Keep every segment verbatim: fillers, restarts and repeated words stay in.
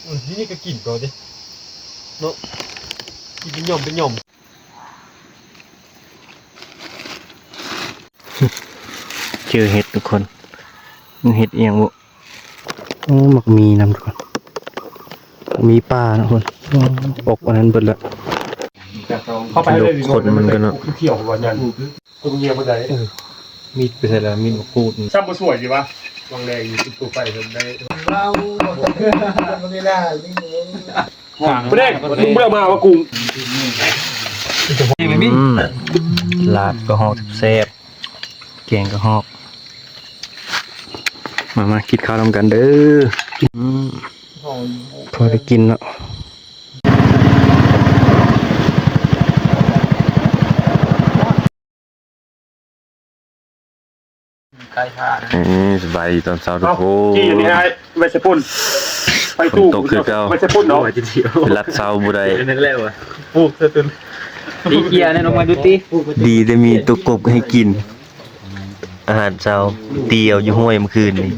นี่นี่ก็กินก่อนดิเนาะ กินเป็นหย่อมเป็นหย่อม เจอเห็ดทุกคน มันเห็ดอีหยังบุ โอ้ หมากมีนำทุกคน มีป่านะทุกคน ออกอันนั้นเบิดละ เข้าไปเลย ขนมันก็เนาะ เขียวหัวยัน ตรงเยียบได้ เออ มีดไปใส่แล้ว มีดมาขูด ซ้ำบ่สวยดีวะ วางแรงอยู่ตัวไปทำได้ เราไม่ได้ ไม่ได้ มึงบ่ได้มาว่ากู อืม ลาบก็ฮอกแซ่บ แกงก็ฮอก มา มากินข้าวนำกันเด้อ อืม พอได้กินเนาะ เอ้ย สบายดีตอนเช้าทุกคน เอา จี้อันนี้ให้ ไว้ใส่พุ่น ไปตู้ ฝนตกคือเก่า ไว้ใส่พุ่นเนาะ ไปรัดเช้าบ่ได้ นั่นแหละวะ ปลูกซะจน ตีเกียร์เนี่ยลงมาดูติ ดีแต่มีตัวกบให้กิน อาหารเช้า ตีเอาอยู่ห้วยเมื่อคืนนี้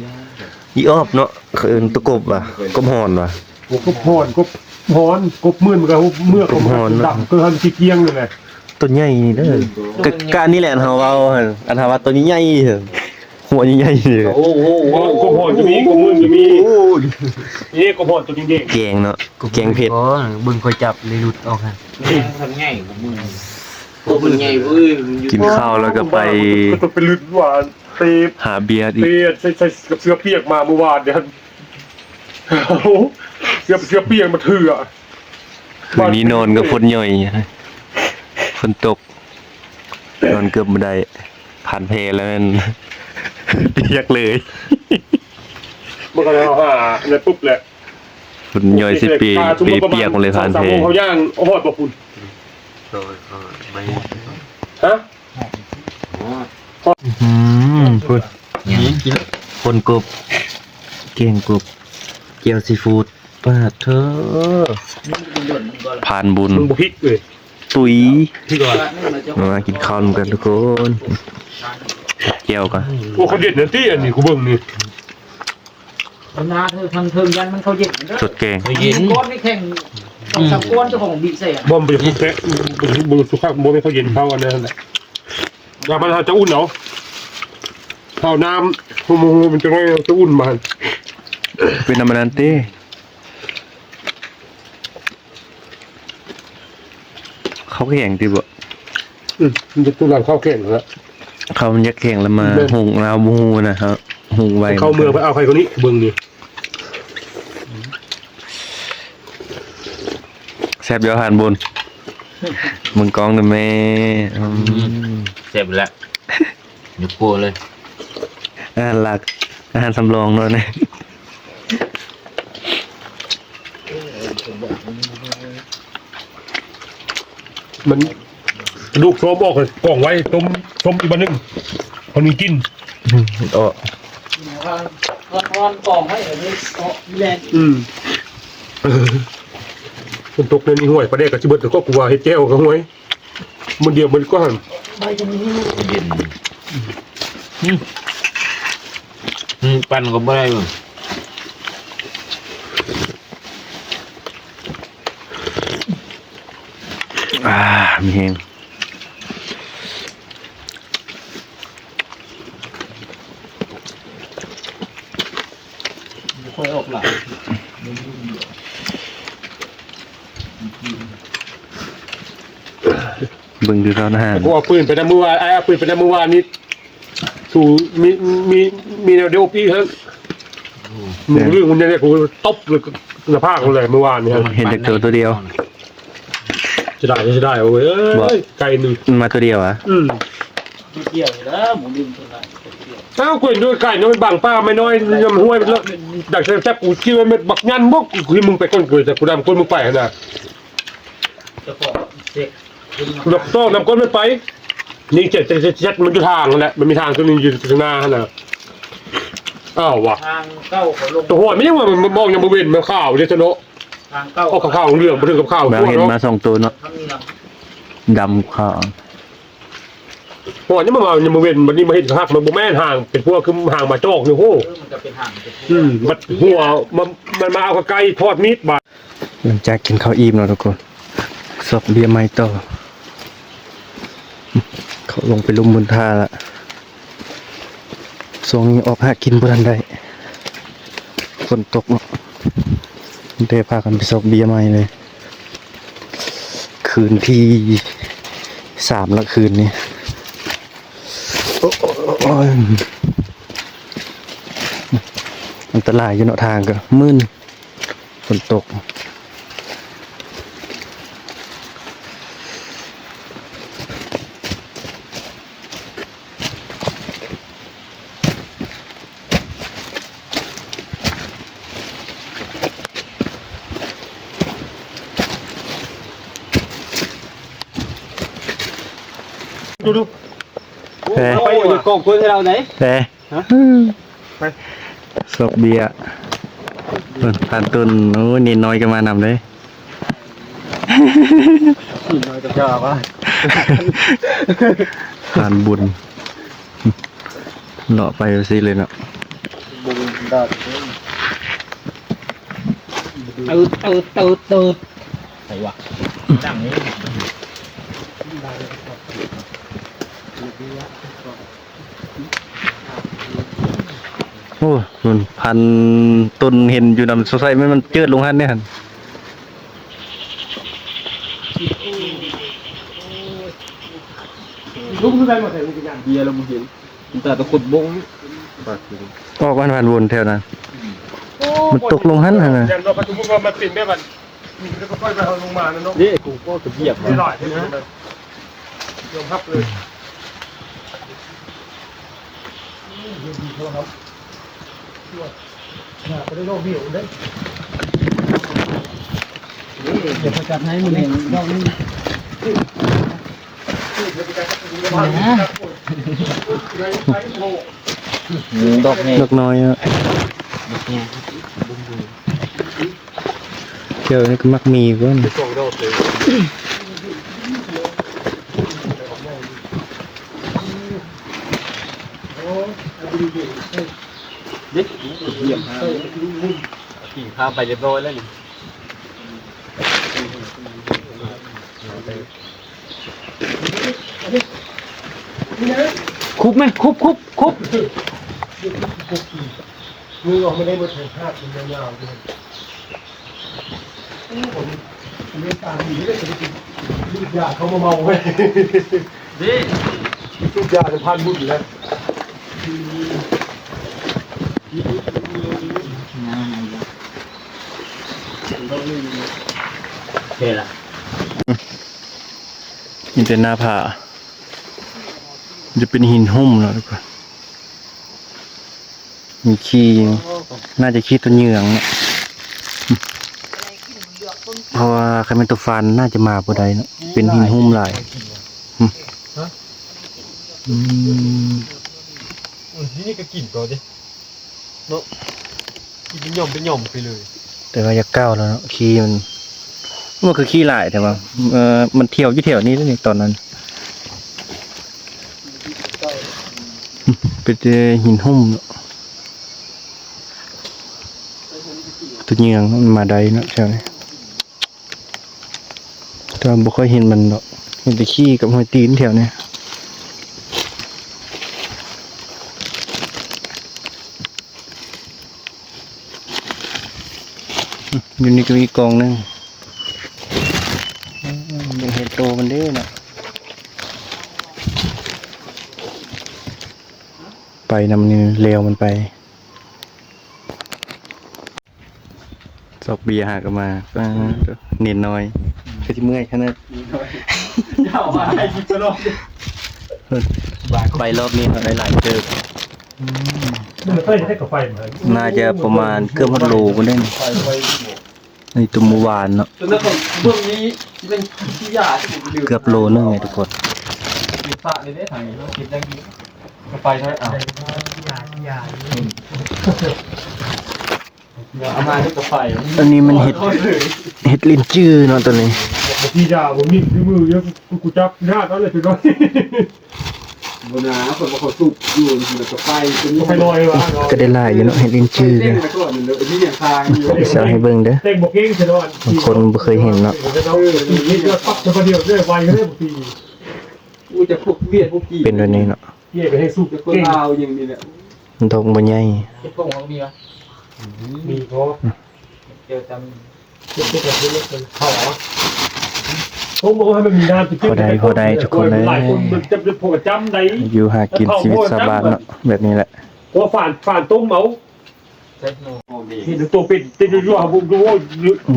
อีออบเนาะ เขาเอิ้นตัวกบว่ะ กบฮ้อนว่ะ โอ้ กบฮ้อน กบฮ้อน กบมื่นมันก็เมือก กบฮ้อน ดำ ก็หันขี้เกียงเลยแหละ ตัวใหญ่นี่เด้อ กะ กะอันนี้แหละอันเฮาเว้าหั่น อันเฮาว่าตัวนี้ใหญ่หั่น หัวใหญ่ๆเลย โอ้โห โอ้ กบฮ้อนจะมี กบมื่นจะมี โอ้ นี่กบฮ้อนตัวนี้เด็ก แกงเนาะ แกงเผ็ด อ๋อ เบิ่งค่อยจับเลยหลุดออกหั่น ทำไงกบมื่น กบมื่นใหญ่เว้ย มันอยู่ กินข้าวแล้วก็ไป ก็ต้องไปหลุดว่า เตะ หาเบียร์อีก เตะใส่ ใส่กับเสื้อเปียกมาเมื่อวานเนี่ย เสื้อ เสื้อเปียกมาเถื่อ คืนนี้นอนก็ฝนย่อย ฝนตก นอนเกือบบ่ได้ ผ่านแพแล้วแม่น เปียกเลย มันก็เลยเอาหาในปุ๊บแหละ ฝนย่อยสิเปียก เปียกหมดเลย ผ่านแพ สองสามโมงเขาย่าง โอ้โห บอกคุณ โดย โดย ไม่ ฮะ อืม พุด ยังกิน คนกบ แกงกบ แจ่วซีฟู้ด ปาดเถอะ ผ่านบุญ มึงบ่พริกเลย ตุ๋ย พริกก่อน มากินข้าวนำกันทุกคน แจ่วก่อน โอ้ เขาเด็ดนะตี้ อันนี้กูเบิ่งนี่ เอาหน้าเธอทางเทิงยันมันเข้าเย็นเด้อ สดแกง เย็น ก้อนนี่แข็ง สองสามก้อนเจ้าของบีใส่อะ บ่มไปหุบแพะ บ่มสุขภาพบ่ไม่ค่อยเย็นเท่าอันนั้นแหละ อย่ามันเอาจะอุ่นเอา เอาน้ำ มันจะง่าย เอาจะอุ่นมา เป็นน้ำมันนั่นติ เขาแข็งติบ่ อืม มันจะตู้หลังข้าวแข็งแล้ว เขามันอยากแข็งแล้วมา เบิ่ง หุงแล้วบ่ฮู้นะครับ หุงไว้ เข้าเมืองไปเอาใครคนนี้ เบิ่งนี่ แซ่บเดียวหันบน มึงกล้องนะแม่ อืม แซ่บแล้ว ยกโป้เลย อาหารหลัก อาหารสำรองเนาะเนี่ย มันกระดูกโซมออกเลย กล่องไว้ ต้ม ต้มอีกวันหนึ่ง คนนี้กิน อืม ออก ร้อนๆ กล่องไว้ เดี๋ยวนี้เกาะแลนด์ อืม เออ ฝนตกในนี่ห้วย ปลาแดกกับชิเบิด แล้วก็กูว่าเฮ็ดแจ่วกับห้วย มันเดียวมันก็หั่น เย็น อืม อืม ปั่นก็บ่ได้เบิ่ง อ่า มีแฮง บ่ค่อยออกหลาย เบิ่งดูร้านอาหาร กูเอาปืนไปนำมื้อวาน ไอ้เอาปืนไปนำมื้อวานนี้ สูมี มี มีแนวเดียวปีเฮ้ย มึงเรื่องมึงเนี่ย กูตบเลย หน้าผากเลยเมื่อวานเนี่ย เห็นแต่ตัวตัวเดียว จะได้ จะได้ โอ้ย บ่ ไก่หนึ่ง มันมาตัวเดียวอะ อืม เกี่ยวอยู่แล้ว หมูบินตัวไหน อ้าว กูเห็นด้วยไก่น้อย บางป้าไม่น้อย ยำห้วย แล้วดักแซ่บๆ กูคิดว่าเม็ดบักยันบ่ กูคิดมึงไปก่อนกู แต่กูดำก้นมึงไปนะ เจ้าของเช็ค ดอกโต้นำก้นมันไป นี่เจ็ดเจ็ดเจ็ดเจ็ด มันอยู่ทางนั่นแหละ มันมีทางตัวหนึ่งอยู่ข้างหน้านั่นน่ะ อ้าววะ ทางเก้าเขาลง ตัวห้อยไม่ยังว่ามันมองยังบ่เห็น มันขาวเด้อเนาะ ทางเก้า ออกขาวๆเหลืองบ่ถึงกับขาว บางเห็น โคตรเนาะ มาสองตัวเนาะ ทางนี้เนาะ ดำขาว ก่อนนี่มันมายังมาเว้น บัดนี้มาเห็นคัก มันบ่แม่นห่าง เป็นพวกคือห่างมาจอกนี่ โห เออ มันก็เป็นห่าง เป็นพวก อืม บัดหัว มัน มันมาเอาใกล้ๆ ทอดมีดบาด หลังจากกินข้าวอิ่มแล้วทุกคน ซอกเบียร์ใหม่ต่อ เขาลงไปลุ่มบนท่าละ ช่วงนี้ออกหากินบ่ทันได้ ฝนตกเนาะ ได้พากันไปซอกเบียร์ใหม่เลย คืนที่สามละคืนนี้ โอ้ย อันตรายอยู่เนาะ ทางก็มืน ฝนตก ดูดู แพ ไปอยู่ในกองคนให้เราไหน แพ ฮะ ไป ซอกเบียร์ เพิ่นผ่านต้น โอ้ย นี่น้อยก็มานำเลย น้อยก็จะว่า ผ่านบุญ เลาะไปสิเลยเนาะ บุญดอด เติด เติด เติด เติด ใครวะ ดังนี้ โอ้ มันพันต้นเห็นอยู่นำ สงสัยมัน มันเจิดลงหั่นเนี่ยหั่น ลุกขึ้นไปหมดเลย เบียร์แล้วมึงเห็น มันแต่ตะขดบง ออกบ้านผ่านวนแถวนั้น มันตกลงหั่นหั่นน่ะ ยันว่าเขาสมมุติว่ามันเป็นแบบนั้น มันก็ค่อยไปเอาลงมานะเนาะ นี่กูก็กระเบียบ ไม่หลายเลยนะ ยอมรับเลย เดี๋ยวเขาจัดให้มึงเอง ดอกนี้ นะ ดอกแห้ง ดอกน้อยอะ ดอกแห้ง เดี๋ยวนี้ก็มักมีก่อน สองดอกเลย เด็กเหยียบมา กิ่งข้ามไปเรียบร้อยแล้วนี่ คุบไหม คุบ คุบ คุบ มือออกมาได้หมดเลย ภาพมันยาวๆเลย โอ้ผม ผมยังตามอยู่เลย ลูกยาเขามาเมาเว้ย นี่ ลูกยาจะพันบุญอยู่แล้ว โอเคละ มีแต่หน้าผา จะเป็นหินหุ้มแล้วทุกคน มีขี้ น่าจะขี้ตัวเหยืองเนาะ เพราะว่าคันเป็นตัวฟานน่าจะมาบ่ได้เนาะ เป็นหินหุ้มหลาย อืม อืม โอ้ย นี่ก็กินก่อนดิ เนาะ กินเป็นหย่อมเป็นหย่อมไปเลย แต่ว่าอยากก้าวแล้วเนาะ ขี้มัน มันคือขี้หลายแต่ว่า เอ่อ มันเที่ยวอยู่แถวนี้นี่ตอนนั้น เป็นแต่หินหุ้มเนาะ ตัวเหยืองมันมาได้เนาะแถวนี้ แต่ว่าบ่ค่อยเห็นมันดอก เห็นแต่ขี้กับหอยตีนแถวนี้ อยู่นี่ก็มีกองหนึ่ง อืม ยังเห็นโตมันเด้เนาะ ไปนำนี่ แล้วมันไป ซอกเบียร์หากนมา อ่า เน้นน้อย คือสิเมื่อยขนาด ยาวมาให้ยิบตลอด ไปรอบนี้เขาได้หลายเติบ อืม มันเคยให้กับไฟมา น่าจะประมาณเกือบฮอดโลบ่ได้นี่ ไฟไฟ นี่ตัวเมื่อวานเนาะ จนนั้นเบื้องนี้เป็นขี้ยาที่ผมลืม เกือบโลนึงไงทุกคน มีพระในได้ทางนี้เนาะ คิดได้ดี กาแฟเท่าไหร่อ่ะ เดี๋ยวเอามาด้วยกาแฟ อันนี้มันเห็ด เห็ดลิ้นจือเนาะตัวนี้ ที่ยาผมมีที่มือเยอะ กู กูจับหน้าเขาเลยจุดน้อย บนหนาคนบ่เขาสูบอยู่นี่มันก็ไปเป็น ไปลอยวะเนาะ ก็ได้หลายอยู่เนาะ เห็ดลินจือ เล่ ก็ นไปก่อนมันเลยไอ้นี่อย่างทางอยู่เลย สิเอาให้เบิ่งเด้อ เต้นบวกเก่งใช่ไหม บางคนบ่เคยเห็นเนาะ เออ นี่ก็ปักจะประเดี๋ยวเรื่อยไปเรื่อยบางที อู้จะพวกเวียดพวกจีน เป็นแบบนี้เนาะ เย่ไปให้สู้ จะคน เก่ง ลาวอย่างนี้แหละ ดอกบ่ใหญ่ เห็ดผงเขามีปะ มีก็ เจอจ เก็บไปกับเพื่อนเขาเหรอผมบอกว่าให้มันมีน้ำจะเก็บ พอได้พอได้ทุกคนเลย หลายคนมันจะเป็นพวกจำได้ อยู่หากินชีวิตชาวบ้านเนาะ แบบนี้แหละ เพราะฝานฝานต้มเอา ำใช่หนู เห็นตัวเป็นจะอยู่ๆผมดูว่า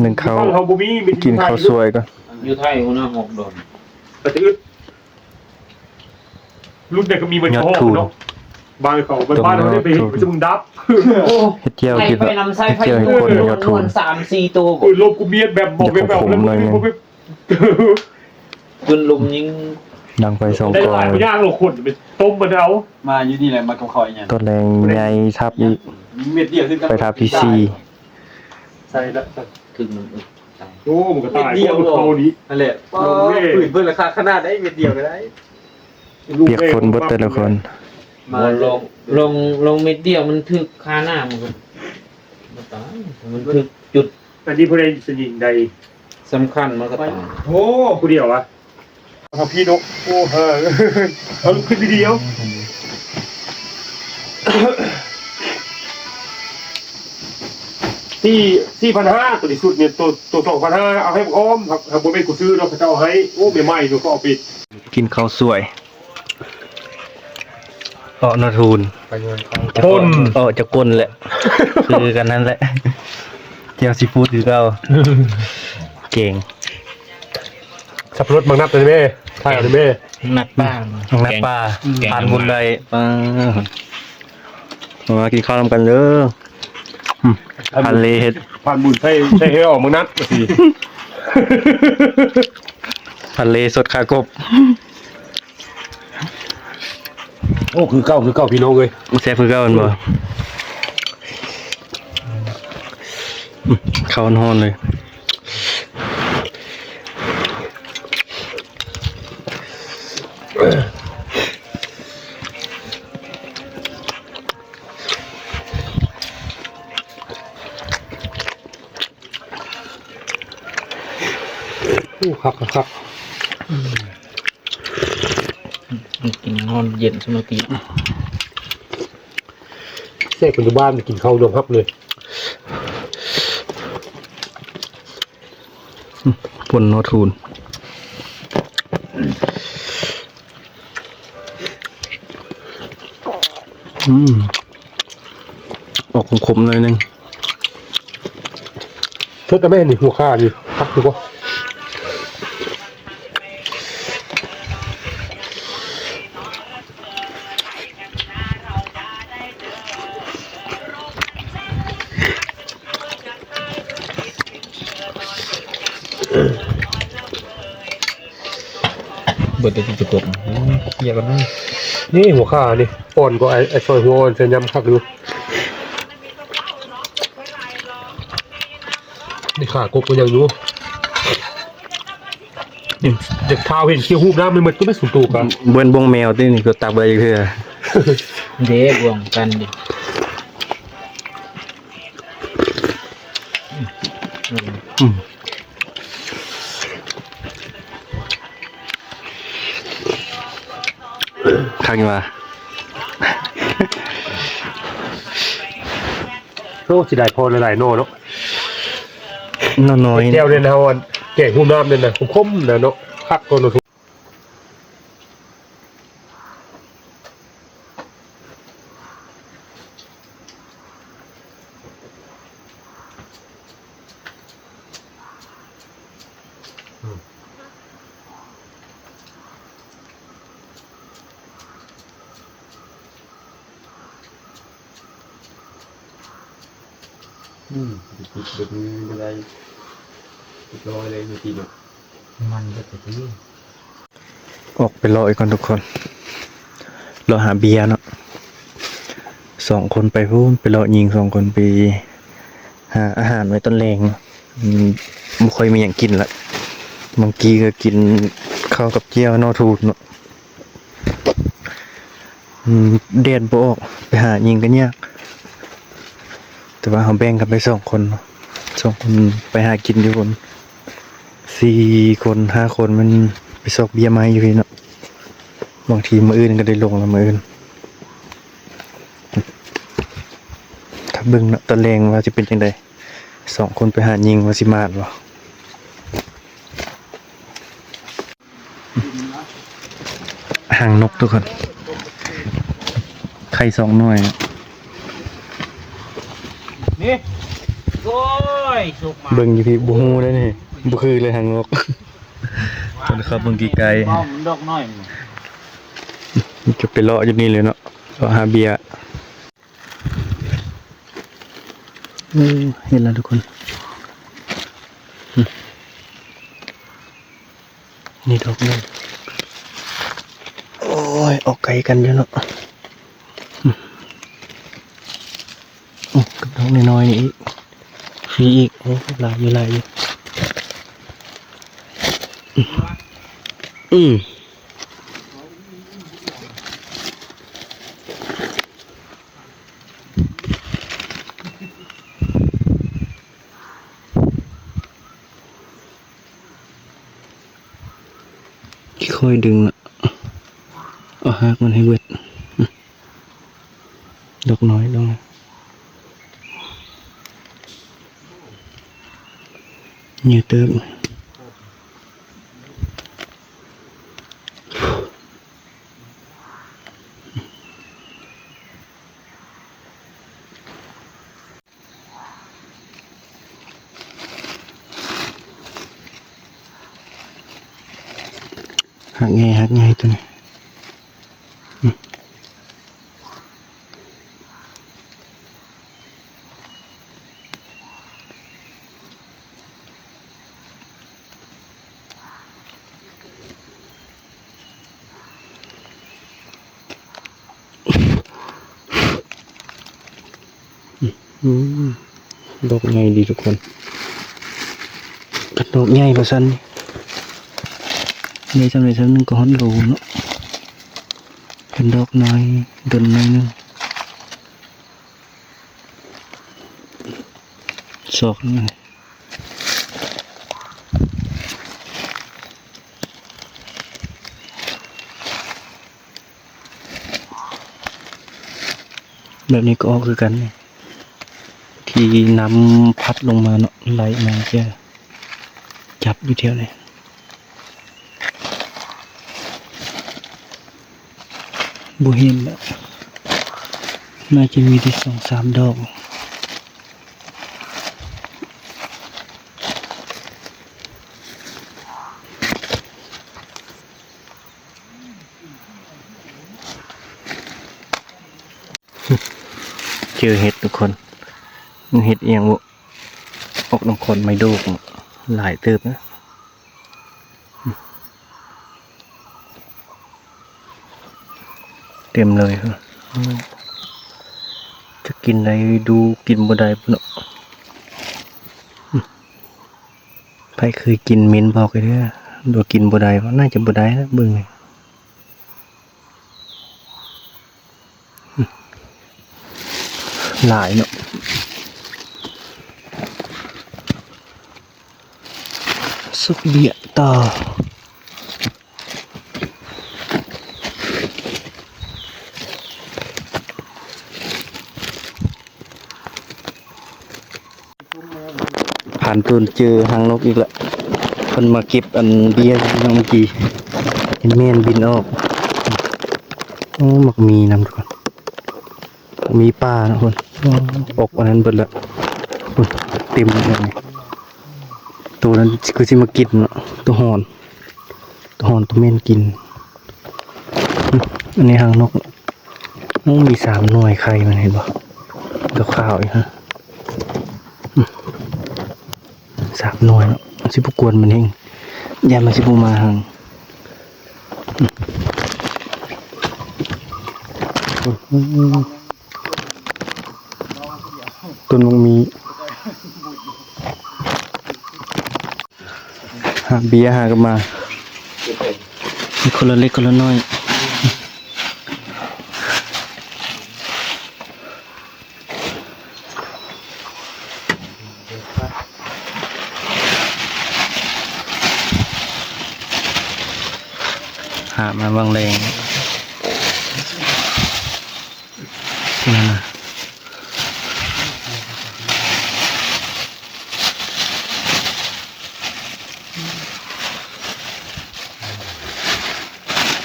หนึ่งข้าว เขาบ่มี กินข้าวสวยก่อน อยู่ไทยหัวหน้าหกดอน แต่จะอึดรุ่นเดียวก็มีมัน ยอด ชอบ ทูน เนาะบางเขาบ้านบ้านเราได้ไปเห็นมันจะมึงดับ เฮ็ดเจียวกิน ไป ละ นำไส้ไฟ เฮ็ดเจียวให้คนยอดทูน สามสี่ตัว โอ้ยลมกูเมียดแบบบอกแบบแบบ เดี๋ยวผมเลย ปืนลมยิง ดังไฟสอง ได้ กอ หลาย ง พยางหรอกคนไปต้มมันเอา มาอยู่นี่แหละมากับเขาอย่างเงี้ย ตอนแรงใหญ่ทับอีก เม็ดเดียวขึ้นกัน ไปทับที่สี่ ใช่แล้ว ถึงมันอึด โอ้มันก็ตายเพราะมันเขานี้ นั่นแหละป้าปืนเบิดราคาขนาดได้เม็ดเดียวก็ได้ เปียกฝนเบิดแต่ละคน มา ลองลองลองเม็ดเดียวมันถึกคาหน้ามันก็มันตายมันถึกจุด อันนี้ผู้ใดสนิงใด สำคัญมันก็ตาย โอ้ ผู้เดียววะเอาพี่นกโอ้เฮ้ยเอาขึ้นดีๆเอาสี่สี่พันห้าตัวที่สุดเนี่ยตัวตัวสองพันห้าเอาให้อ้อมครับครับบ่เป็นกูซื้อเนาะเขาเจ้าเอาให้โอ้ใหม่ๆอยู่ก็เอาไป กินข้าวสวย เออนาทูน คน เออจะก้นแหละ คือกันนั่นแหละ เจียวซีฟู้ดคือเก่าเก่ง สับปะรดบางนัดเลยแม่ถ่ายเลยแม่ หนักป้า นักปลา แกง ทานบุญได้ปลามากินข้าวนำกันเด้ออืมทะเลเห็ด ผ่านบุญใช่ใช่ให้ออกบางนัดสิ ทะเลสดขากบ โอ้คือเก่าคือเก่าพี่น้องเลย แซ่บคือเก่าแม่นบ่อืมข้าวฮ้อนๆเลย อู้คักคักคัก กินนอนเย็นสมาธิ แซ่บเป็นอยู่บ้านกินข้าวดวงฮับเลย ปนนอทูน อืม ออกขมๆหน่อยนึง เธอแต่ไม่เห็นหัวข้านี่พักดูก็ เบิดได้กินจุกบเคลียร์กันนะ นี่หัวข้านี่อ่อนก็ไอ้ไอ้ซอยหัวอ่อนใส่ยำคักอยู่นี่ขากบก็ยังอยู่เด็กเท้าเห็นเขี้ยวหูบน้ำมันหมดก็ไม่สูงตัวกัน เบิ่นบ่วงแมวที่นี่ก็ตักบ่ได้เทื่อ เด้บวงกันดิ อืมคักอยู่ว่า โอ้สิได้พอหลายๆโน่เนาะ น้อยๆ แก้วเนี่ยนะฮอนแก่หูน้ำเนี่ยนะคมๆนะเนาะคักก็เนาะ อืมติดแบบนี้ไม่ได้ติดร้อยเลยไม่ติดหรอก มันก็จะดี ออกไปเลาะอีกก่อนทุกคน เลาะหาเบียร์เนาะ สองคนไปพู้น ไปเลาะยิง สองคนไปหาอาหารไว้ตอนแลงเนาะ อืม บ่ค่อยมีหยังกินละ บางทีก็กินข้าวกับเจียวหน่อทูนเนาะ อืม แดดบ่ออก ไปหายิงกันยาก แต่ว่าเฮาแบ่งกันไปสองคนเนาะ สองคนไปหากินอยู่พุ้น สี่คน ห้าคน มันไปซอกเบียร์มาอยู่พี้เนาะ บางทีมื้ออื่นก็ได้ลงแล้วมื้ออื่น ถ้าเบิ่งเนาะ ตอนแลงว่าสิเป็นจั่งใด สองคนไปหายิงว่าสิหมานบ่ หางนกทุกคน ไข่สองหน่วย นี่ โอ้ย สุกมา เบิ่งอยู่พี้ บ่ฮู้เด้นี่ บ่คือเลยหางนก เพิ่นขับเบิ่งไกลๆ อ้อมดอกน้อยมัน จะไปเลาะอยู่นี่เลยเนาะ เลาะหาเบียร์ เออ เห็นแล้วทุกคน นี่ดอกหนึ่ง โอ้ย ออกไกลกันอยู่เนาะ อืม กับดอกน้อยๆนี่อีก ฟรีอีก โอ้ หลายอยู่ หลายอยู่ อืม ค่อยดึงละ เอาหากมันให้เบิด ดอกน้อยดอกน้อย เยอะเติบ หากใหญ่ หากใหญ่ตัวนี้ อืม อืม ดอกใหญ่ดีทุกคน คันดอกใหญ่กว่าซั่นนี่ ใหญ่ส่ำใดส่ำหนึ่งก็ฮอดโลเนาะ คันดอกน้อย ดนน้อยหนึ่ง ศอกหนึ่ง แบบนี้ก็ออกคือกันนี่ ที่น้ำพัดลงมาเนาะ ไหลมาจะจับอยู่แถวนี้ บ่เห็นแล้ว น่าจะมีแต่สองสามดอก เจอเห็ดทุกคน มันเห็ดอีหยังบุ ออกนำขอนไม้โดก หลายเติบนะ เต็มเลย จะกินได้ดูกินบ่ได้พุ้นเนาะ ไผเคยกินเม้นบอกเลยเด้อ ดูกินบ่ได้บ่ น่าจะบ่ได้นะ เบิ่ง หลายเนาะ ซอกเบียร์ต่อ ผ่านตูนเจอหางนกอีกละ เพิ่นมาเก็บอันเบียร์อยู่เมื่อกี้ เห็นแม่นบินออก โอ้ หมากมีนำทุกคน มีปลานะคน ออกอันนั้นเบิดละ คน เต็มเลย ตัวนั้นคือสิมากินเนาะ ตัวหอน ตัวหอนตัวแม่นกิน อันนี้หางนก โอ้ มีสามหน่วยไข่มันเห็นบ่ ขาวๆอีกฮะ สามหน่วยเนาะ สิบ่กวนมันแฮง ย่านมันสิบ่มาหาง ต้นหมากมี หาเบียร์หากันมา คนละเล็กคนละน้อย หามาบางแรงนี่นะ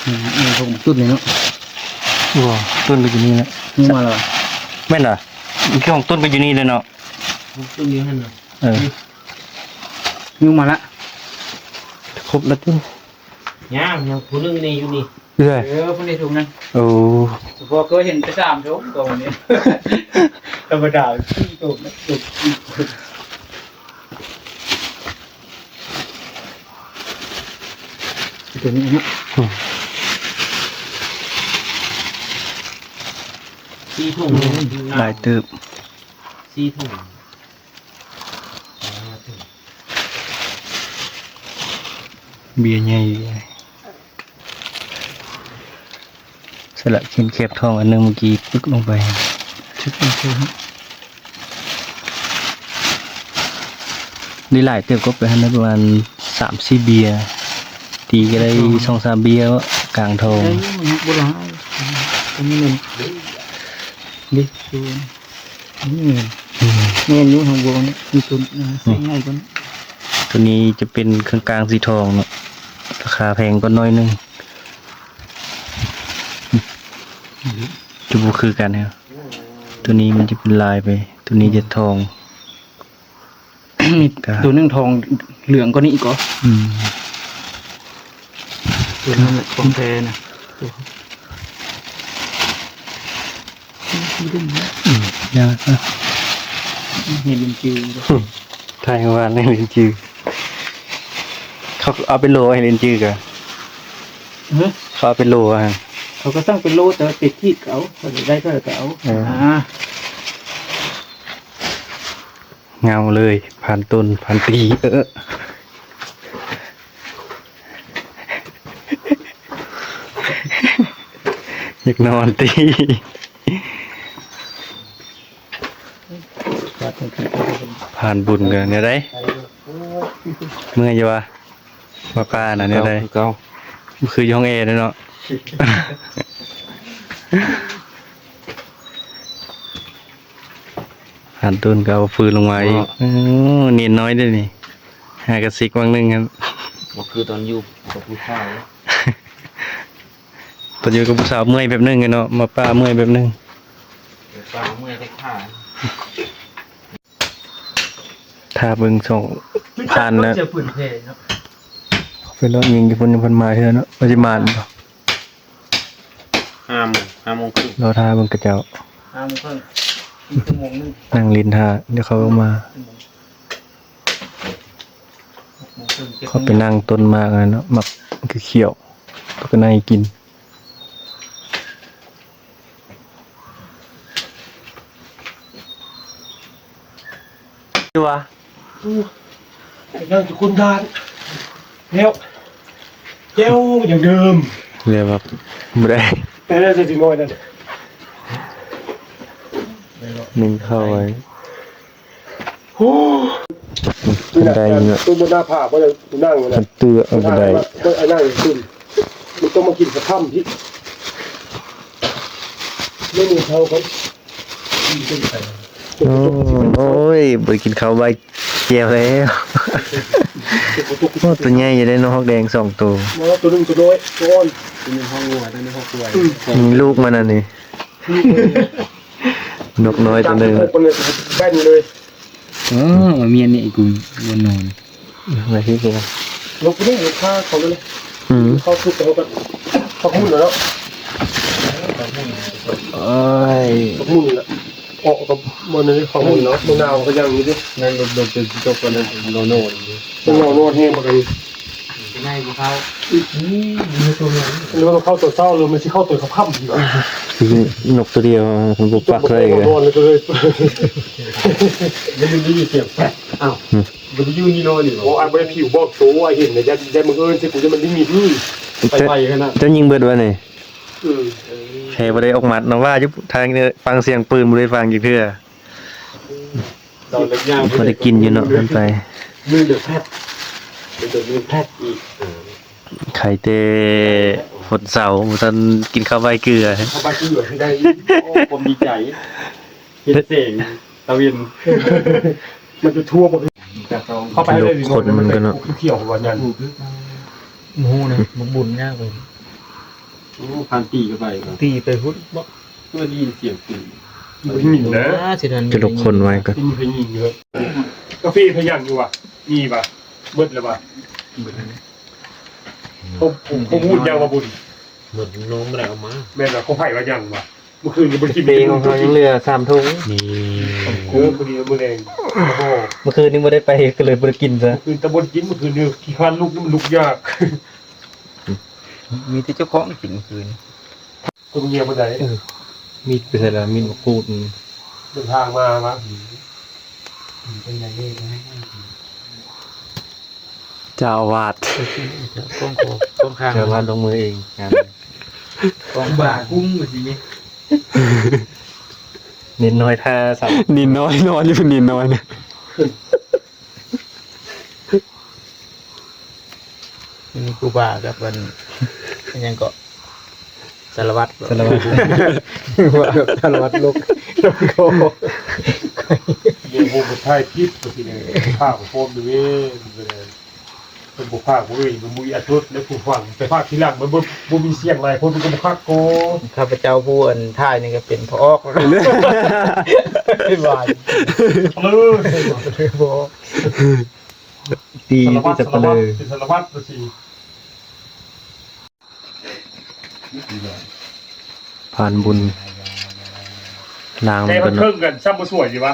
อืม อืม ผมจุดนี่เนาะ บ่ ต้นก็อยู่นี่แหละ นี่มาแล้ววะ แม่นเหรอ คือของต้นก็อยู่นี่เลยเนาะ ต้นอยู่หั่นน่ะ เออ นี่ นี่มาละ ครบแล้วติ ยัง ยังผู้หนึ่งนี่อยู่นี่ เอื้อย เออ ผู้นี้ถุงนั้น โอ้ เฉพาะเคยเห็นไปสามถุงตัวนี้ ธรรมดาสี่ถุงนะ ถุง ตัวนี้นะ อืม สี่ถุง หลายเติบ สี่ถุง เบียร์ใหญ่ สละเข็มแคบทองอันหนึ่งเมื่อกี้ปึ๊กลงไป ชึบลงไป ได้หลายเติบ ก็ไปหั้นได้ประมาณสามสี่เบียร์ ตีก็ได้สองสามเบียร์กลางทอง ได้อยู่นะ บ่หลาย อันนี้มัน ดิ ดู อืม อืม แม่นอยู่ ข้างบนนี่ มีตัว อ่า อืม ง่ายกว่านี้ ตัวนี้จะเป็นเครื่องกลางสีทองเนาะ ราคาแพงกว่าน้อยหนึ่ง จะบ่คือกันเนี่ย ตัวนี้มันจะเป็นลายไป ตัวนี้จะทอง มี ครับ ตัวหนึ่งทองเหลืองกว่านี้อีกเหรอ อืม ตัวนั้นแหละของแท้นะ อืม ยากนะ เห็นเป็นจือ ไทยว่าในเรียนจือ เขาเอาไปโลให้เรียนจือกะ ฮะ เขาเอาไปโลอะ เขาก็สั่งเป็นโล แต่ว่าติดที่เขา เขาจะได้เท่าไหร่ก็เอา เออ อ่า เงาเลย ผ่านต้น ผ่านตี เออ อยากนอนตี ผ่านบุญกันเนี่ยได้ เมื่อยอยู่วะ มาป้าน่ะเนี่ยได้ เก่า คืออยู่ห้องแอร์เด้อเนาะ ผ่านต้นก็เอาฟืนลงมาอีก อ๋อ โอ้ เนียนน้อยด้วยนี่ หากระซิกวังหนึ่งครับ บ่คือตอนอยู่กับผู้ชาย ตอนอยู่กับผู้สาวเมื่อยแบบหนึ่งอะเนาะ มาป้าเมื่อยแบบหนึ่ง ป้าเมื่อยแต่ขา ถ้าเบิ่งสองผ่านแล้ว เจอปืนเพลเนาะ ไปรอดยิงอยู่พุ่น ยังพันมาเทื่อเนาะ ว่าสิมาบ่ ห้าโมง ห้าโมงครึ่ง รอท่าเบิ่งกระเจ้า ห้าโมงครึ่ง อีกชั่วโมงหนึ่ง นั่งเล่นท่า เดี๋ยวเขาก็มา หกโมงครึ่ง เจ็ดโมง เขาไปนั่งต้นหมากนั่นเนาะ หมากเขียวๆ เขาก็นั่งกิน ดีวะ อู้ ไปนั่งอยู่คนดาน แล้ว แจ๋วอย่างเดิม เรียกว่าบ่ได้ แต่น่าจะสิน้อยนั่น หนึ่งเข้าไว้ โอ้ บันไดเนาะ ต้นบนหน้าผา บ่ได้นั่งเลย มันเตื้อเอาบันได บ่ได้นั่งขึ้น มันต้องมากินกระท่อมที่ ไม่มีเขาเขา โอ้ โอ้ย บ่ได้กินข้าวใบแก้วแล้ว โอ้ ตัวใหญ่อยู่ได้เนาะ ฮอกแดงสองตัว บ่ ตัวหนึ่งตัวน้อย ตัวอ่อน ตัวหนึ่งห้องวัว ตัวหนึ่งห้องควาย อืม มีลูกมันอันนี้ ลูกมัน นกน้อยตัวหนึ่ง จับไปเลย แบนเลย เออ มันมีอันนี้อีก กูบ่นอน อืม มาที่นี่นะ นกนี่ นกข้าเขาเลย อืม เขาทุกตัวกัน เขามุ่นแล้ว โอ้ย เขามุ่นแล้ว ออกกับมันนี่ เขามุ่นแล้ว มันหนาวก็ยังอยู่ดิ นั่นรถ รถเป็นที่ตกกันนั่น โนโน่ มันโนโน่แห้งมากเลย จะได้บ่เข้า อืม หรือว่ามันเข้าตัวเช้า หรือมันสิเข้าตัวค่ำๆ ดีวะ คือนกตัวเดียว มันบ่ปักเลย นอนเลยก็เลย แล้วมันได้ยินเสียงแป๊ก อ้าว อืม มันได้อยู่นี่นอนนี่หรอ โอ้ อ้ายบ่ได้ผิวบอกโต อ้ายเห็นนะ อย่า อย่าบังเอิญสิ กูจะมันได้มีที่ ไป แต่ ไปขนาด เจ้ายิงเบิดวะนี่ อืม แค่บ่ได้ออกหมัดเนาะ ว่าอยู่ทางเนี่ย ฟังเสียงปืนบ่ได้ฟังจักเทื่อ ตอนเล็กย่าง บ่ได้กินอยู่เนาะ เพิ่นไป มือเดือดแพทย์ เป็นตัวมือแพทย์อีก อ่า ไข่เตะ คนเสาบ่ทันกินข้าวใบเกลือ เข้าไปที่อยู่ที่ได้ โอ้ ความดีใจ เห็นแสงตะเวน มันจะทั่วหมด เข้าไปให้ได้ ดูขนมันก็เนาะ เขียวๆ วันนั้น หมูนะ หมูบุญยากเลย โอ้ พันปีก็ไปครับ ตีไปพุ้นบ่ เพื่อได้ยินเสียงปืน มันยิงนะ อ่า สิทัน จะลกคนไว้ก็ เป็นพยิงเยอะ กาแฟพยังอยู่วะ มีปะ เบิดแล้วปะ ผม ผม ผมพูดยังว่าบุญ เหมือนน้องไม่ได้เอามา แม่นล่ะ เขาไผ่ว่ายังวะ เมื่อคืนก็บ่ได้กิน เปของเขายังเหลือสามถุง นี่ เออ พอดีมื้อแลง โอ้โห เมื่อคืนนี้บ่ได้ไป ก็เลยบ่ได้กินซะ เมื่อคืนแต่บ่ได้กิน เมื่อคืนนี้ขี้คร้านลุก มันลุกยาก มีแต่เจ้าของกินเมื่อคืน ตัวเมียบ่ได้ เออ มีดไปใส่แล้ว มีดมาขูด เดินทางมาวะ เป็นไงเนี่ย เจ้าอาวาส ก้องคอ ก้องคาง เจ้าอาวาสลงมือเอง งาน ก้อง บ่า คาง กุ้งมาสิเนี่ย นินน้อยท่าสั่น นินน้อยนอนอยู่ นินน้อยเนี่ย นี่ครูบากับอัน อันยังเกาะ สารวัตร สารวัตร สารวัตรลก ลกคอ เดี๋ยวผมไปถ่ายคลิปมาทีนึง ภาพของผมดูเอง เป็นบุพภาคเว้ย มันบ่มีอัตรสในผู้ฟัง แต่ภาคทีหลังมันบ่ บ่มีเสียงหลายคนมันก็บ่คักโก ข้าพเจ้าผู้อันถ่ายนี่ก็เป็นพระออก ไม่ไหว เออ บ่ ตี สารวัตร ที่สับปะเลอ สารวัตร เป็นสารวัตร พานบุญ ล้าง แต่ มัน มัน ก็ เทิงกัน ซ้ำบ่สวยดีวะ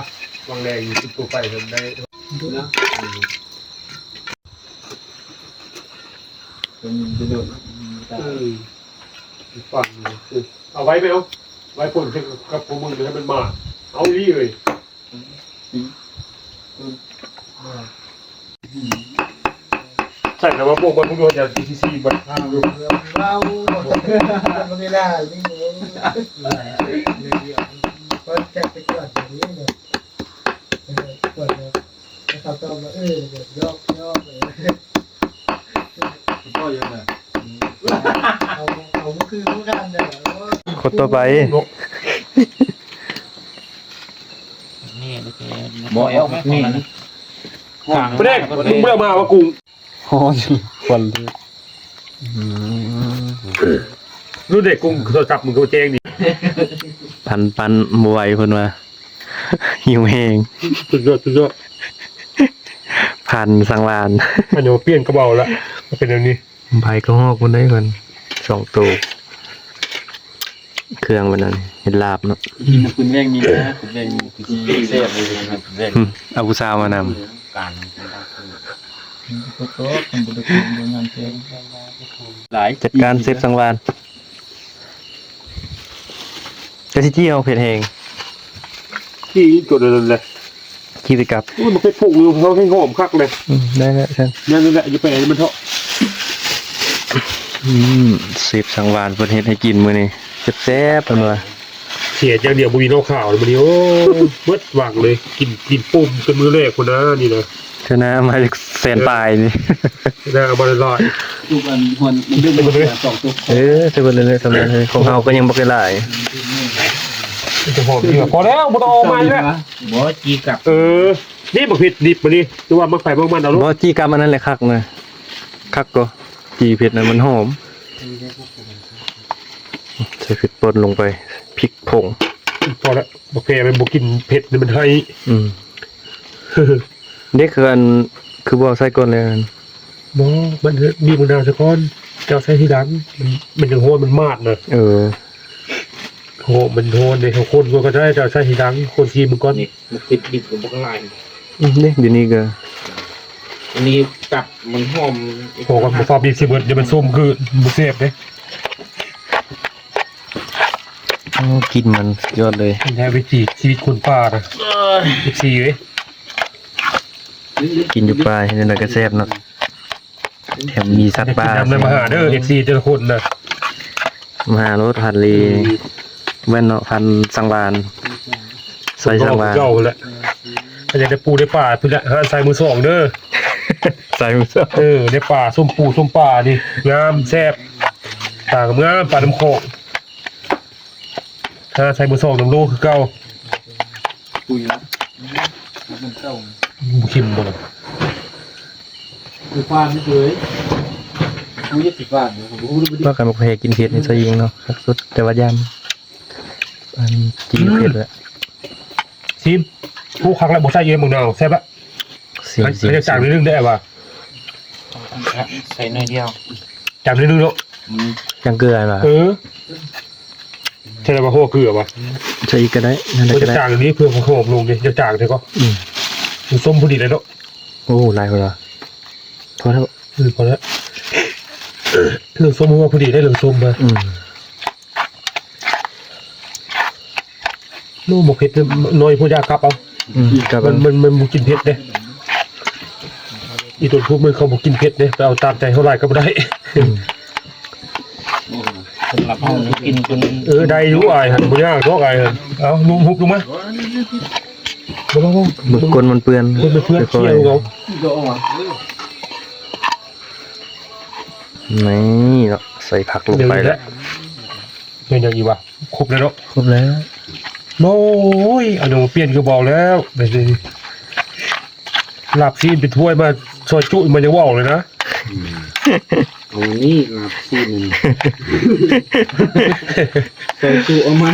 วางแรงอยู่ ติดตัวไปเพิ่นได้ เออ ฟังดูคือ เอาไว้ไหม เอาไว้พ่นให้กับพวกมึงเลย ให้มันมา เอาอีหลีเลย ใส่แล้วว่าพวกมันพวกเดียวจะ ที ที ซี มัน เรา เรา ไม่ได้ นี่ ก็จัดไปก่อนอย่างนี้เลย เออ ก่อนเลย แล้วเขาก็มา เออ เดี๋ยวยอก ยอกเลย คุณพ่อยังไง เอา เอา ก็คือพวกกันเนี่ย คนต่อไป นี่ โอเค บ่เอา นี่ ไม่ได้ มึงไม่ได้มาว่ากู โอ้ย ควันเลย อืม รุ่นเด็กกุ้งโทรศัพท์มึงก็แจ้งดิ ปัน ปันบ่ไหวเพิ่นว่า หิวแฮง สุดยอด สุดยอด พันสังวาน อันนี้เปลี่ยนกระเป๋าละ มันเป็นแบบนี้ ใบกระหอกมันได้เพิ่น สองตัว เครื่องมันนั่น เฮ็ดลาบเนาะ กินกับคุณแม่งมีนะ คุณแม่งมี คือสิแซ่บเลยนะ คุณแม่ง อืม เอาผู้สาวมานำ การ โต๊ะ โต๊ะ มันบ่ได้กินบ่งานเพลง หลาย จัดการเซฟสังวาน กะสิจี้เอาเผ็ดแฮง จี้ตัวเดียวเลย จี้ไปกับ อุ้ย มันเผ็ดผงอยู่ เขาให้หอมคักเลย อืม ได้แล้วท่าน นั่นแหละ อย่าไปให้มันเถาะ อืม เซฟสังวานเพิ่นเฮ็ดให้กินมื้อนี้ แซ่บๆ เพิ่นว่า เสียอย่างเดียวบ่มีเหล้าขาวเลยมื้อนี้ โอ้ย เบิดหวังเลย กิน กินปุ้มเป็นมื้อแรกคนนะนี่นะ เทื่อหน้ามาจากแสนปลายนี่ ได้เอามาหลายๆ ทุกอันควรมันเป็นสองตัว เออ แต่ว่าเรื่องทำงานของเฮาก็ยังบ่ค่อยหลาย มันจะหอมดีกว่า พอแล้ว บ่ต้องเอามาอีกแล้ว บ่จีกับ เออ นี่บักเผ็ดดิบมานี่ คือว่ามักไผมักมันเอาลูก บ่ จีกับอันนั้นแหละคักนะ คักก็ จีเผ็ดนั้นมันหอม ใส่พริกป่นลงไป พริกผง พอแล้ว บักแพรมันบ่กินเผ็ดนี่มันไห้ อืม เด็กคืออัน คือบ่ใส่ก่อนเลยอัน บ่ มันมีมะนาวซะก่อน เจ้าใส่ทีหลัง มัน มันยังฮ้อน มันมาดนะ เออ โห มันฮ้อนเด้ เขาคนก็ได้ เจ้าใส่ทีหลัง คนชิมมันก่อน นี่ มันติดดิบกับบักหลาย อืม นี่ เดี๋ยวนี้ก็ อันนี้ตับมันหอม โอ้ ก็บ่ชอบอีกสิเบิด เดี๋ยวมันส้มคือบ่แซ่บเด้ โอ้ กลิ่นมันสุดยอดเลย แท้วิถีชีวิตคนป่านะ เอฟซี เว้ย กินอยู่ป่า เห็นจั่งใดก็แซ่บเนาะ แถมมีสัตว์ป่า นำเลยมาหาเด้อ เอฟซี แต่ละคนนะ มาหาโลดพันลี อืม แว่นเนาะ พันสังวาน ใส่สังวาน เก่าแหละ ถ้าอยากได้ปูได้ปลา พี่ละ หาดทรายมือสองเด้อ ทรายมือสอง เออ ได้ปลา ส้มปู ส้มปลานี่ งาม แซ่บ ปลากับเมือปลาน้ำโขงถ้าใส่เบอร์สองน้ำโลคือเก่า คุยนะมันเก่า บ่เค็มบ่ล่ะ คือฟานเฉย คุยสิฟานเนี่ยผมรู้ ว่ากันบ่แพ้กินเผ็ดนี่ซะเองเนาะ คักสุด แต่ว่าย่านอันจีนเผ็ดละ ชิม ผู้คักแล้วบ่ใส่เยอะมึงเนาะ แซ่บละ ชิม ให้ ชิม ให้จางนิดนึงได้ปะ ใส่หน่อยเดียว จางนิดนึงเนาะ อืม จังเกลือเหรอ เออ ใช่แล้วปะ หัวเกลือปะ ใส่อีกก็ได้ นั่นแหละ ก็ ก็ได้ จางอันนี้เพื่อหอมลงดิ จะจางเถอะก็ อืม มันส้มพอดีเลยเนาะ โอ้ หลายคนละ พอแล้ว อืม พอแล้ว เรื่องส้มว่าพอดีได้เรื่องส้มมา อืม โน่บ่เผ็ดเนี่ยน้อยพวกยากลับเอา อืม กลับ มัน เอา มัน มันบ่กินเผ็ดเด้ อีต้นพวกมันเขาบ่กินเผ็ดเด้ ไปเอาตามใจเขาหลายก็บ่ได้ อืม สำหรับเฮานี่กินจน เออ ได้อยู่อ้ายหั่น บ่ยากดอกอ้ายหั่น เอา นุ่มหุบลงมา บ่ บ่ บ่ เบิ่งก้นมันเปื้อน ก้นมันเปื้อน ค่อยๆ เคี่ยวเอา นี่เนาะ ใส่ผักลงไปแล้ว เดี๋ยวอีกแล้ว เป็นอย่างอีกวะ ครบแล้วเนาะ ครบแล้ว โอ้ย อันนี้เปลี่ยนก็บอกแล้ว แบบนี้ ลาบซีนเป็นถ้วยมา ซอยจุมันยังว่าออกเลยนะ อืม เอานี่ลาบซีนนี่ ซอยจุเอามา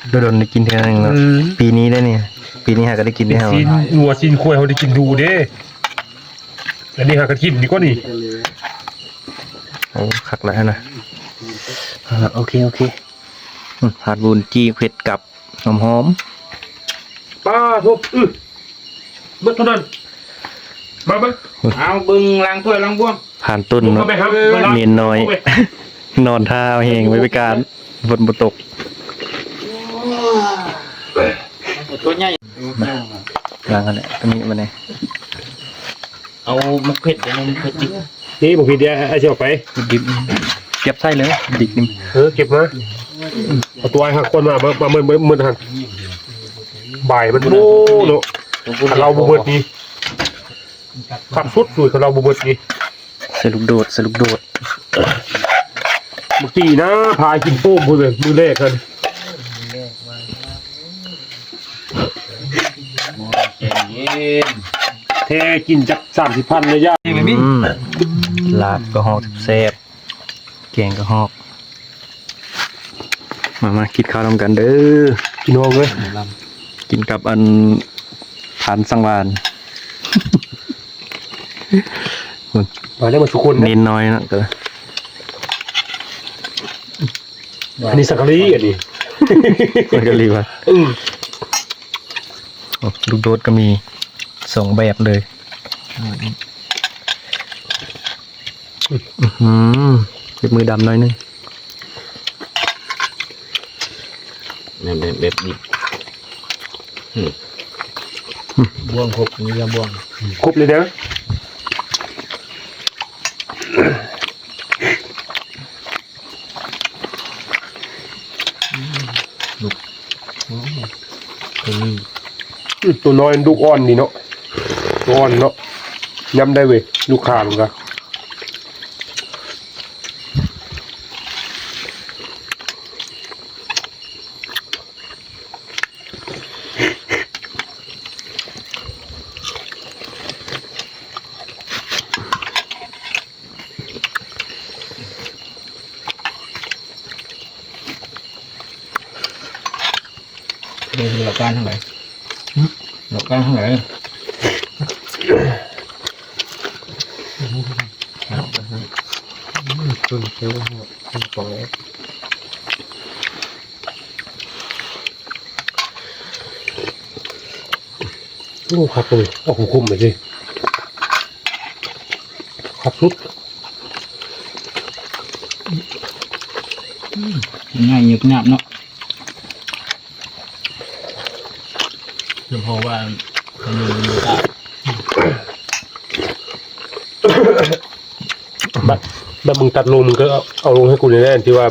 โดนๆได้กินเทื่อนึงเนาะ อืม ปีนี้ได้เนี่ย ปีนี้หาก็ได้กิน เป็น ได้ เอา ซีนวัวซีนควายเขาได้กินดูเด้ อันนี้หากระถิ่นดีกว่านี่ โอ้ คักแล้วนะ อ่า โอเค โอเค อืม ผัดวุ้นจี้เผ็ดกับหอมๆ ปลาทุบ อื้อ เบิดเท่านั้น มา มา เอาเบิ่งล้างถ้วยล้างบ่วง ผ่านต้นเนาะ เข้าไปครับ เน้นน้อย เข้าไป นอนท่าเอาแฮงไว้ไปการ ฝนบ่ตก ตัวใหญ่ ล้างกันแหละ ตัวนี้มาเนี่ย เอามะเขือเทศ เอามะเขือเทศ นี่บ่ผิดเด้อ ไอ้สิเอาไป ดิบ เก็บใส่เลย ดิบนี่ เออ เก็บมา เอาตัวไอ้หักคนมา มา มา เมิน เมิน เมินหัน บ่ายมัน โอ้ เนาะ เราบ่เบิดนี่ ขับสุดสุดของเราบ่เบิดนี่ ใส่ลูกโดด ใส่ลูกโดด เมื่อกี้นะ พากินโป้งพุ่นเลย มื้อแรกกัน แท้กินจักสามสิบพันเลยย่า อืม ลาบก็ฮอกแซ่บ แกงก็ฮอก มา มา กินข้าวนำกันเด้อ พี่น้องเอ้ย กินกับอัน ทานสังวาน มาได้หมดทุกคนนะ เน้นน้อยนะ ก็ อันนี้สังกะรี อันนี้ สังกะรีวะ อืม โอ้ ลูกโดดก็มี สองแบบเลย อืม อื้อหือ เก็บมือดำหน่อยนึง แบบ แบบ แบบนี้ อืม บ่วงครบ มีละบ่วง ครบเลยเด้อ ลูก อืม ตัวน้อยลูกอ่อนดีเนาะ ตัวอ่อนเนาะ ยำได้เว้ย ลูกค้ามันก็ เดินหลอกการทางไหน หลอกการทางไหน ต้นเขียว ต้นปอง โอ้ คักเลย เอาขมๆไปสิ คักสุด ง่ายเยือกหยาบเนาะ เฉพาะว่า บัด บัดมึงตัดลง มึงก็เอา เอาลงให้กูแน่ๆ ที่ว่า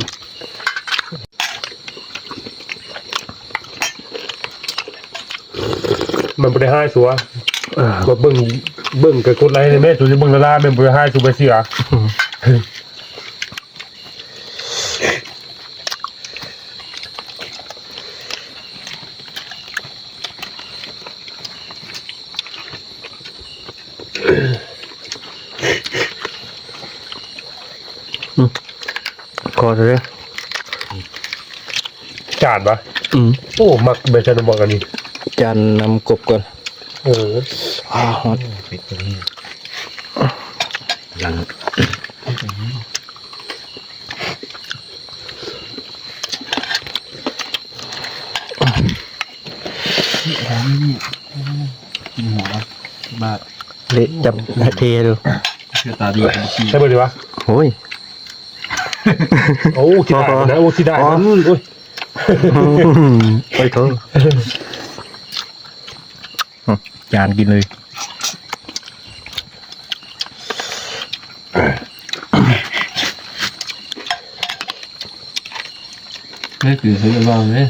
มันบ่ได้ฮ้ายสัว อ่า มาเบิ่ง เบิ่งกับกดไลค์ให้แม่ สูจะเบิ่งละล่า แม่นบ่ได้ฮ้ายสูไปเสีย อืม พอเถอะ จานปะ อืม โอ้ มักใบชะนมบอกอันนี้ จานนำกบก่อน เออ อ้าว ฮอต ปิดตรงนี้ หลัง หัว บาด เละจับ เทดู เชื่อตาดี ใช่เบอร์ดีวะ โอ้ย โอ้ ที่ได้นะ โอ้ ที่ได้ อ๋อ อืม โอ้ย ไปเถอะ จานกินเลย ไม่ถือซื้อวางเลย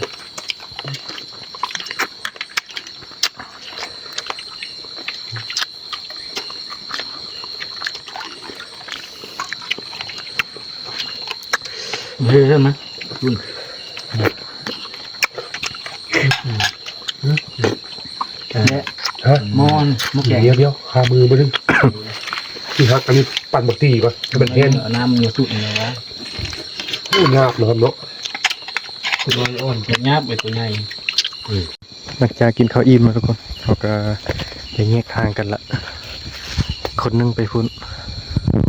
เยอะไหมคุณ เนี่ย ฮะ มอน มะแกง เดี๋ยวเดี๋ยว คามือมาดึง ที่ฮักอันนี้ปั่นบักตี้ก่อน ให้มันแห้ง เอาน้ำมันมาสุดเลยวะ โอ้ งาบนะครับเนาะ ตัวน้อยอ่อน ตัวหยาบไปตัวใหญ่ หลังจากกินข้าวอิ่มแล้วทุกคน เขาก็ได้แยกทางกันละ คนหนึ่งไปพุ้น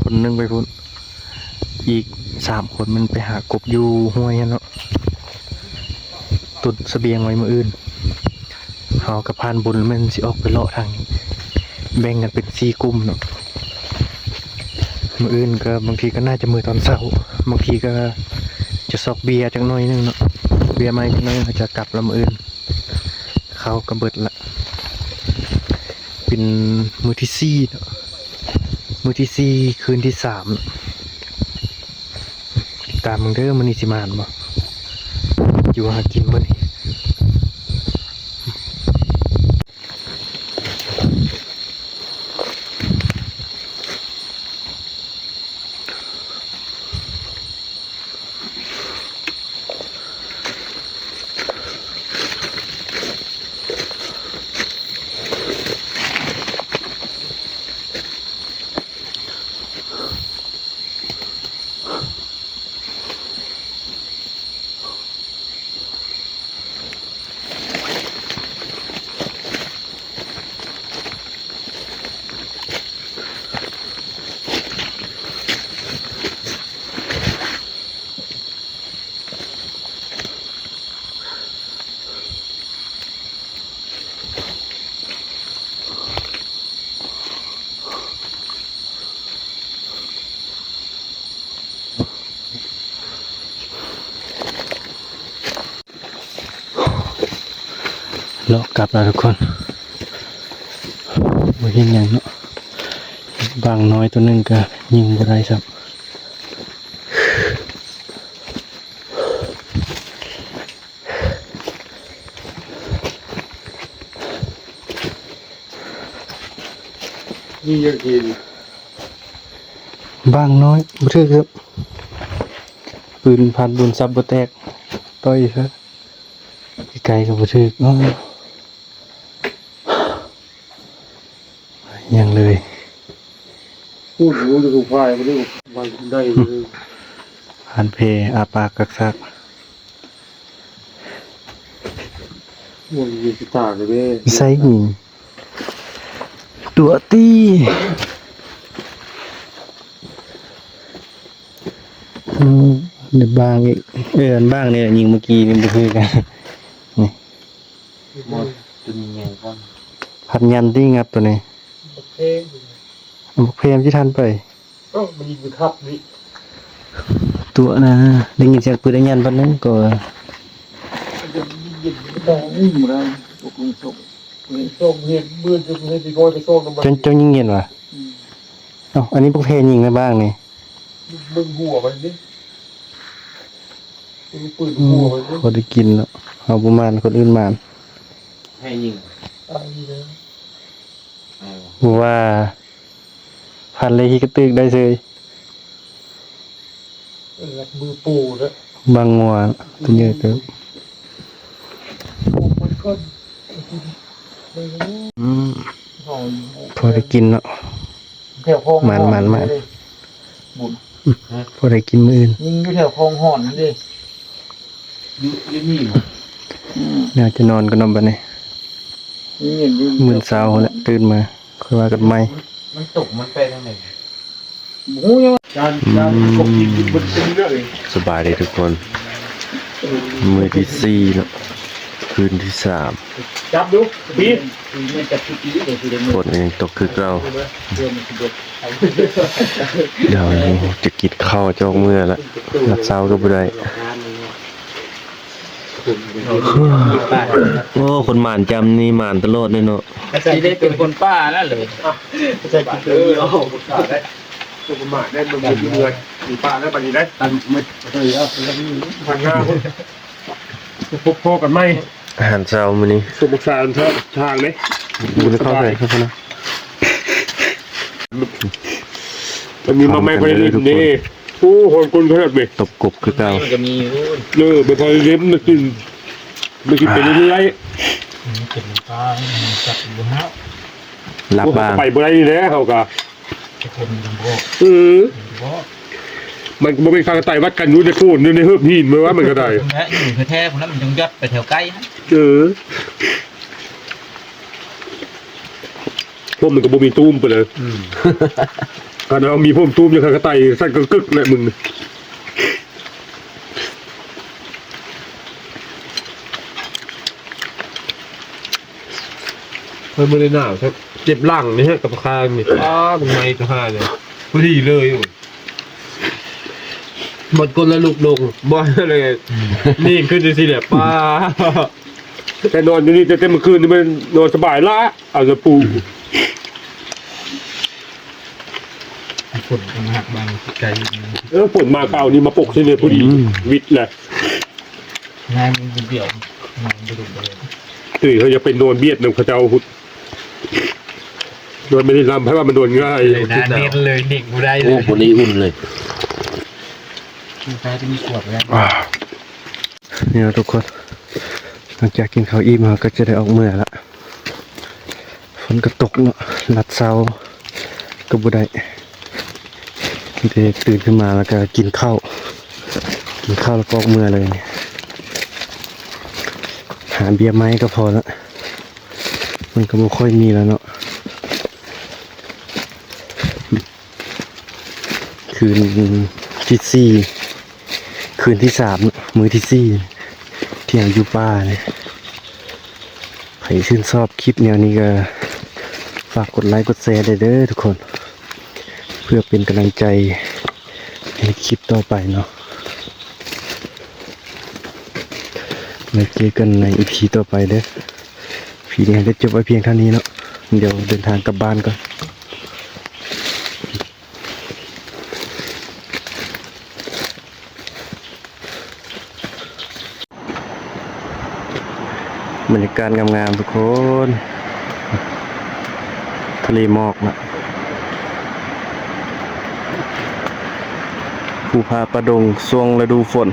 คนหนึ่งไปพุ้น อีกสามคนมันไปหากบอยู่ห้วยหั้นเนาะ ตุนเสบียงไว้มื้ออื่น เขากับพานบุญมันสิออกไปเลาะทางนี้ แบ่งกันเป็นสี่กลุ่มเนาะ มื้ออื่นก็บางทีก็น่าจะมื้อตอนเช้า บางทีก็จะซอกเบียร์จักหน่อยหนึ่งเนาะ เบียร์ใหม่จักหน่อย เขาจะกลับแล้วมื้ออื่น เขาก็เบิดละ เป็นมื้อที่สี่เนาะ มื้อที่สี่ คืนที่สาม ตามมึงเด้อ มื้อนี้สิหมานบ่ อยู่หากินมื้อนี้ เลาะกลับแล้วทุกคน บ่เห็นหยังเนาะ บางน้อยตัวหนึ่งก็ยิงบ่ได้ซ้ำ นี่ยังกิน บางน้อย บ่ถืกครับ ปืนพานบุญสับบ่แตก ต่อยซะ ไกลๆก็บ่ถืก อ้อ ยังเลย พูดอยู่จะถูกพายมาดู มันได้เลย พานเพ อาปากกักซัก มันมีกีตาร์เลยเด้ ใส่ยิง ตัวตี้ อืม เดี๋ยวบางอีก เออ อันบางเนี่ยยิงเมื่อกี้นี่มันคือกัน นี่ หมด ตัวนี้ไงก่อน พันยันตี้งับตัวนี้ บักเพม บักเพมที่ทันไป เอ้า มันยิงไปทับนี่ ตัวนะ ได้ยินเสียงปืนได้ยันปันนึงก็ มันจะยิงยิงมันต้องอุ้มได้ ตกลงศพ ส่งเห็นมือจะเห็นที่น้อยไปส่งน้ำมัน จน จนยิงเย็นวะ อืม เอ้า อันนี้พวกเพนยิงในบ้างนี่ เบิ่งหัวมันนี่ เบิ่งปืน อืม หัวมันนี่ พอได้กินแล้ว เอาประมาณคนอื่นมา ให้ยิง ตายแล้ว เออ ว่า พันเลยที่กระตึกได้เลย เออ มือปูแล้ว บางงัว ตัวใหญ่เติบ โอ้ มันก็ อืม พอได้กินเนาะ แถวคลอง มัน มัน มัน เลย บุญ พอได้กินมื้ออื่น ยิงอยู่แถวคลองหอนนั่นเด้ อยู่ อยู่นี่หมด อืม น่าจะนอนก็นอนบัดนี้ ยิงเห็นอยู่ มื้อเช้าแหละ ตื่นมา ค่อยว่ากันใหม่ มัน มันตก มันไปทางไหน โอ้ย จาน จาน อืม กบกินบนเส้นเลือดเลย สบายดีทุกคน มื้อที่สี่เนาะ คืนที่สาม จับดู ปี๊ด ฝนยังตกคือเก่า เดี๋ยวจะกินข้าวจอกเมื่อละ หลับเช้าก็บ่ได้ โอ้ คนหมานจำนี่หมานตลอดเลยเนาะ สิได้เป็นคนป่านั่นเลย ใช่ กินเออ เอาคนป่าได้ คนป่าได้ มันมีเงิน มีป่าได้ บัดนี้ได้ ตันมืด เออ เอาไปแล้วนี่ พันห้า พบพ้อกันใหม่ อาหารเช้ามื้อนี้ สมุทรสาครทางเลย บุญเข้าใส่เข้าไปนะ มันมีมาใหม่ พร้อมกัน คนนี้ เด้อทุกคน นี่ โอ้ คนคนขนาดนี้ ตบกบคือเก่า มันก็มีอยู่ เออ ไปพอเล่มมากิน มากินไปเรื่อยๆ มันเป็นปลา มันจับอยู่ห้าว หลับบ้าง ไปบ่ได้นี่แหละ เขาก็ คนมันบ่ เออ บ่ มันบ่เป็นข้างใต้วัดกันอยู่ในโคนอยู่ในเฮือบหิน มันว่ามันก็ได้ และอยู่แท้ๆ พุ่นแล้วมันต้องยัดไปแถวใกล้ฮะ เออ พวกมันก็บ่มีตุ้มไปเลย อืม คันเอามีพวกตุ้มอย่างข้างใต้สั่นกึกๆ แหละมึง เฮ้ย มื้อนี้หนาวแท้ เจ็บหลังนี่ฮะ กับคางนี่ อ้า ตรงไหนตัวห้าเนี่ย พอดีเลยอยู่ หมดคนละลูกลง บ่เลย อืม นี่ขึ้นจังซี่แหละ ป้า แต่นอนอยู่นี่แต่เมื่อคืนนี่มันนอนสบายละ เอาตะปู ฝนมันหักบางไกลนิดนึง เออ ฝนมาคราวนี้มาปกใช่ไหม พอดี อืม วิดแหละ ง่ายมันเดี่ยว ง่ายมันดุเลย ตื่นเขาจะไปนอนเบียดนำเขาเจ้าพุทธ นอนไม่ได้ลำ ให้ว่ามันนอนง่าย เลยนะ เน้นเลย เด็กบ่ได้เลย โอ้ คนนี้อุ่นเลย ลูกค้าจะมีขวดไว้ อ่า นี่นะทุกคน หลังจากกินข้าวอิ่มเราก็จะได้ออกเมือละ ฝนก็ตกเนาะ หลับเช้าก็บ่ได้ มีแต่ตื่นขึ้นมาแล้วก็กินข้าว กินข้าวแล้วก็ออกเมือเลย หาเบียร์ไม้ก็พอละ มันก็บ่ค่อยมีแล้วเนาะ คืนที่สี่ คืนที่สาม มื้อที่สี่ ที่เฮาอยู่ป่าเนี่ย ใครชื่นชอบคลิปแนวนี้ก็ฝากกดไลค์กดแชร์ด้วยเด้อทุกคน เพื่อเป็นกำลังใจในคลิปต่อไปเนาะ ไว้เจอกันใน อีพี ต่อไปเด้อ พีนี้ได้จบไว้เพียงเท่านี้เนาะ เดี๋ยวเดินทางกลับบ้านก่อน บรรยากาศงามๆ ทุกคน ทะเลหมอกนะ ภูผาป่าดงช่วงฤดูฝน